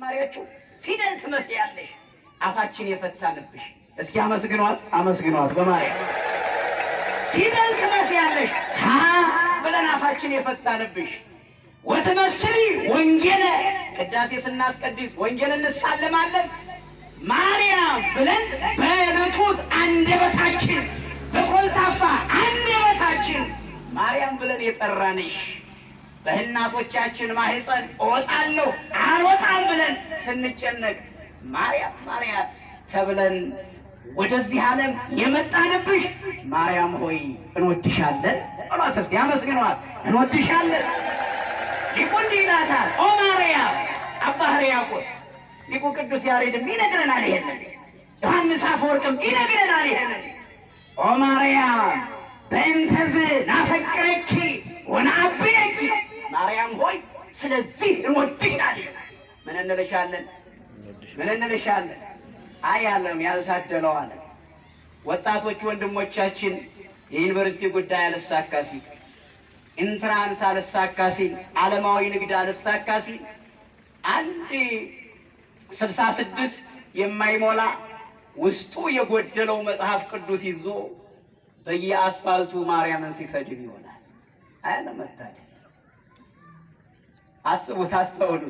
በዝማሪያችሁ ፊደል ትመስያለሽ፣ አፋችን የፈታንብሽ። እስኪ አመስግኗት፣ አመስግኗት በማርያም። ፊደል ትመስያለሽ፣ ሀ ብለን አፋችን የፈታንብሽ። ወትመስሊ ወንጌለ፣ ቅዳሴ ስናስቀድስ ወንጌል እንሳለማለን። ማርያም ብለን በልቱት አንደበታችን፣ በኮልታፋ አንደበታችን ማርያም ብለን የጠራንሽ፣ በእናቶቻችን ማህፀን እወጣለሁ አልወጣም ብለን ስንጨነቅ ማርያም ማርያት ተብለን ወደዚህ ዓለም የመጣንብሽ ማርያም ሆይ እንወድሻለን በሏት። እስኪ አመስግኗት። እንወድሻለን። ሊቁ እንዲህ ይላታል፣ ኦ ማርያም። አባ ሕርያቆስ፣ ሊቁ ቅዱስ ያሬድም ይነግረናል ይሄንን፣ ዮሐንስ አፈወርቅም ይነግረናል ይሄንን። ኦ ማርያም በእንተዝ ናፈቅረኪ ወነዐብየኪ፣ ማርያም ሆይ ስለዚህ እንወድሻለን። ምን እንልሻለን? ምን እንልሻለን? አይ ዓለም ያልታደለው ዓለም። ወጣቶች ወንድሞቻችን የዩኒቨርሲቲ ጉዳይ አልሳካ ሲል፣ entrance አልሳካ ሲል፣ ዓለማዊ ንግድ አልሳካ ሲል አንድ 66 የማይሞላ ውስጡ የጎደለው መጽሐፍ ቅዱስ ይዞ በየአስፋልቱ ማርያምን ሲሰድብ ይሆናል። አያለመታደል። አስቡት፣ አስተውሉ።